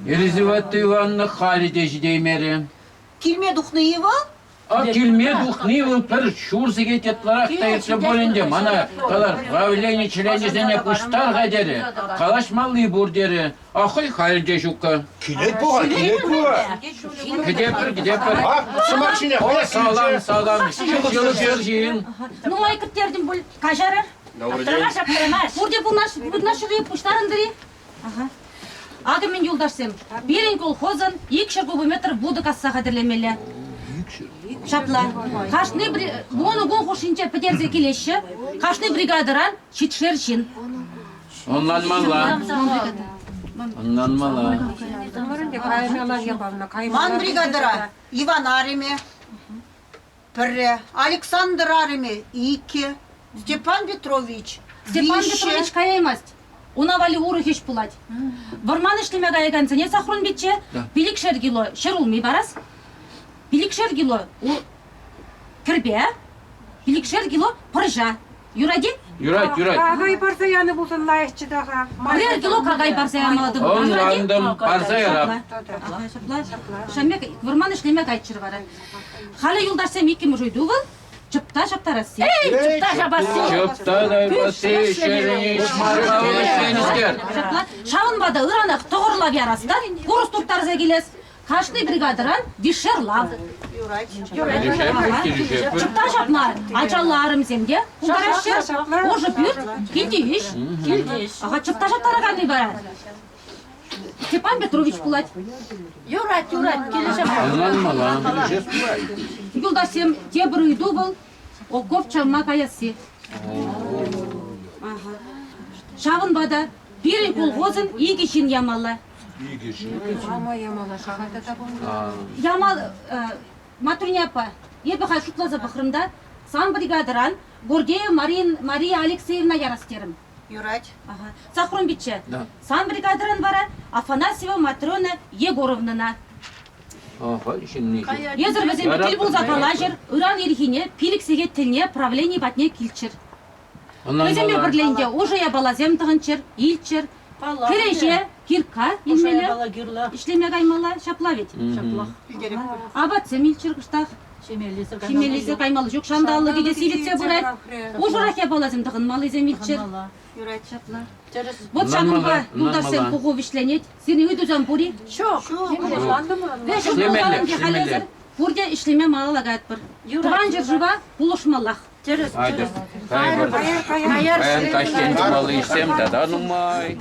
Елизавета Ивановна халӗ те ҫитеймерӗ. Килме тухнӑ-и вӑл? А килме тухни вӑл пӗр ҫур сехет ытларах та иртрӗ пуль ӗнтӗ. Мана калар, правлени членӗсене пуҫтар-ха терӗ. Калаҫмалли пур терӗ. А хӑй халь те ҫуккӑ. Килет пуха, килет пуха. Кӗтепӗр, кӗтепӗр. А, сӑмах ҫине О, салам, салам. Ҫылӑхсӑр ҫын. Нумай кӗттертӗм пуль. Каҫарӑр. Аптрамаш, аптрамаш. Пурте пурнашри пуҫтарӑнтӑр-и? Ага. Акӑ мӗн, юлташсем, пирӗн колхозӑн 200 кубометр вутӑ касса хатӗрлемелле. Ҫапла. Кашни вунӑ кун хушшинче пӗтерсе килеҫҫӗ. Кашни бригадӑран ҫичшер ҫын. Ӑнланмалла. Ӑнланмалла. Ман бригадӑра Иван арӑмӗ пӗрре, Александр арӑмӗ иккӗ, Степан Петрович Степан виҫҫӗ. Петрович каяймасть. Уна валли урӑх ӗҫ пулать. Вӑрман ӗҫлеме каякансене Сахрун пичче пилӗкшер кило ҫӗрулми парас, пилӗкшер кило кӗрпе, пилӗкшер кило пӑрҫа. Юрать-и? Юрать, юрать. Какай парса янӑ пулсан лайӑхчӗ та-ха. Пӗрер кило какай парса ямалла тӑвӑп. Ӑнлантӑм, парса ярап. Ҫапла, ҫапла. Вӑрман ӗҫлеме кайччӑр вара. Халӗ юлташсем иккӗмӗш ыйту вӑл. Чӑпта ҫаптарасси. Эй, чӑпта ҫапасси. Чӑпта тайпасси, ҫӗрӗн ӗҫменскер. Ҫапла. Ҫавӑнпа та ыранах тӑхӑрлав ярас та курӑс турттарса килес. Кашни бригадӑран виҫшер лав. Чӑпта ҫапма ачаллӑ арӑмсем те пултараҫҫӗ. Ӑшӑ пӳрт, килти ӗҫ. Килти ӗҫ. Ага, чӑпта ҫаптараканни вара Степан Петрович пулать. Юрать, юрать, килӗшеп. Ӑнланмалла. Юлташсем, тепӗр ыйту вӑл окоп чавма каясси. Ҫавӑнпа та пирӗн колхозӑн икӗ ҫын ямалла. Икӗ ҫын. Ама ямалла шахата та пулнӑ. Ямал Матруня аппа, эпӗ халь шутласа пӑхрӑм та, сан бригадӑран Гордеева Мария Алексеевна ярас терӗм. Юрать. Ага. Сахрун пичче, Да. сан бригадӑран вара Афанасьева Матрена Егоровнӑна. Ага, ҫынни. Эсӗр вӗсемпе тӗл пулса калаҫӑр, ыран ирхине пилӗк сехет тӗлне правлени патне килччӗр. Вӗсемпе пӗрле ӗнтӗ ӑшӑ япаласем тӑхӑнччӑр, илччӗр. Кӗреҫе, киркка илмелле, ӗҫлеме каймалла, ҫапла вӗт? Ҫаплах. Апатсем илччӗр кӑштах. Ҫимеллисӗр каймалла ҫук. Ҫанталӑкӗ те сивӗтсе пырать. Ӑшӑрах япаласем тӑхӑнмаллисем илччӗр. Юрать. Ҫапла. Вот ҫавӑнпа юлташсем пуху вӗҫленет. Сирӗн ыйтусем пур-и? Ҫук. Ӗҫлемелле, ӗҫлемелле. Пурте ӗҫлеме малалла каятпӑр. Тӑван ҫӗршыва пулӑшмаллах. Тӗрӗс, Айтӑр, тӗрӗс. кайӑпӑр. Каяр, Паян каҫчен тумалли ӗҫсем тата нумай.